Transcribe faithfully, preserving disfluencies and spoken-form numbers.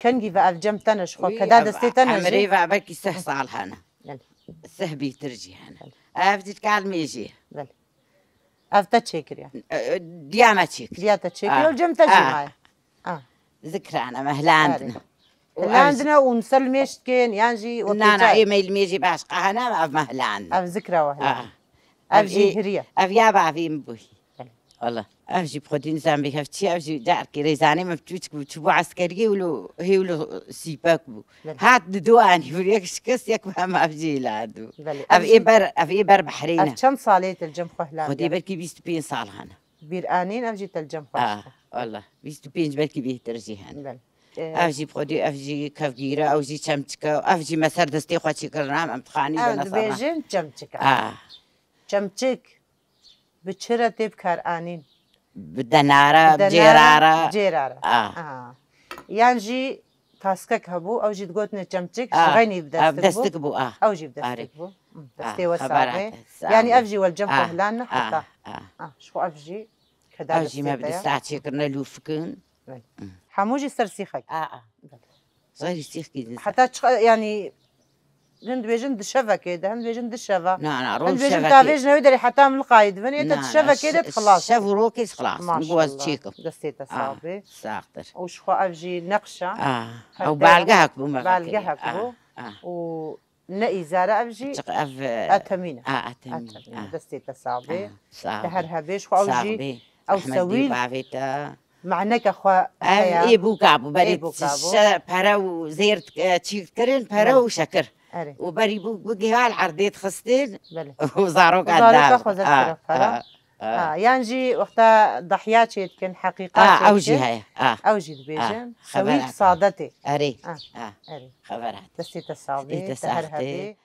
Kengî ve ev cem te ne ji xwe, keda destê te ne jî. Emirê ve belkî sih sal hene. Belê. Sih bîtir jî hene. Ev jî dikal mêjê. Belê. Ev te çêkiriye. E, e, Diya me çêkir. Diya te çêkiriye û cem te jî maye. Ah. Zikrane me hilandine. Hilandine û ser li mêj dikên yan jî wekî çay? Na, na, ê me li mêjê baş qehene, ev me hilandine. Ev zikra we hilandine. Ev jî hiriye. Ev ya bavê min bû. Wala. Ev jî bi xwedî nizam bê hev çi, ev jî carkê rêzanê min çûçik bû, çûbû eskeriyê û lo hê û lo sîpek bû. Hat dido anî bû, yek şikest, yek bi hema ev jî hilandibû. Ev ê ber, ev ê ber behrê ne. Ev çend salê te li cem xwe hilandiye? Xwedî belkî bîst û pênc sal hene. Bîr anîn, ev jî te li cem xwe dişte. Wala. Bîst û pênc belkî bêhtir jî hene. Belê. Ev jî bi xwedî, ev jî kevgîr e, ew jî çemçik e, ev jî me ser destê xwe çêkirine, em dixanî de. Ev dibêjin çemçik e. Çemçik. Bi çi re tê bikaranîn? Bi denare, bi cêrare. Cêrare. Ah. Yan jî taskek hebû, ew jî digotinê çemçik, ji xeynî bi destik bû. Ew jî bi destik bû. Destê we sax be. Yanî ev jî wel cem xwe hilan ne heta. Ah, ji xwe ev jî keda destê te ye. Ew jî me bi desta çêkirine lûfikin. Hemû jî ser sîxek. Zerî sîxkî din. Heta çi, yanî hin dibêjin di şevekê de, hin dibêjin di şeva. Na, na, rol şevekê. Hin dibêjin tavêj newê derê heta em li qayî dibin, ê te di şevekê de xilas. Şev û rokê xilas. Maşallah. Goz çêkim. Destê te sax be. Saxtir. Û ji xwe ev jî neqşa. Ew belgehek bû me. Belgehek bû. Û ne îzare ev jî. Ev temîn e. Ev temîn e. Destê te sax be. Te her hebê ji xwe ew jî. Ew sewîl. Maneke xwe heye. Ev ê bûka bû, berî pere û zêr çî kirin, pere û şekir. Û berî bû bigihal erdê dixistin û zaroka da. Zaroka xwe zerf kira pere. Ha, yan jî wexta dahya çê dikin, heqîqa çê dikin. Ew jî heye. Ew jî dibêjin. Sewîl sadetê. Erê. Erê. Xeber hat. Destê te sax bê, te her hebê.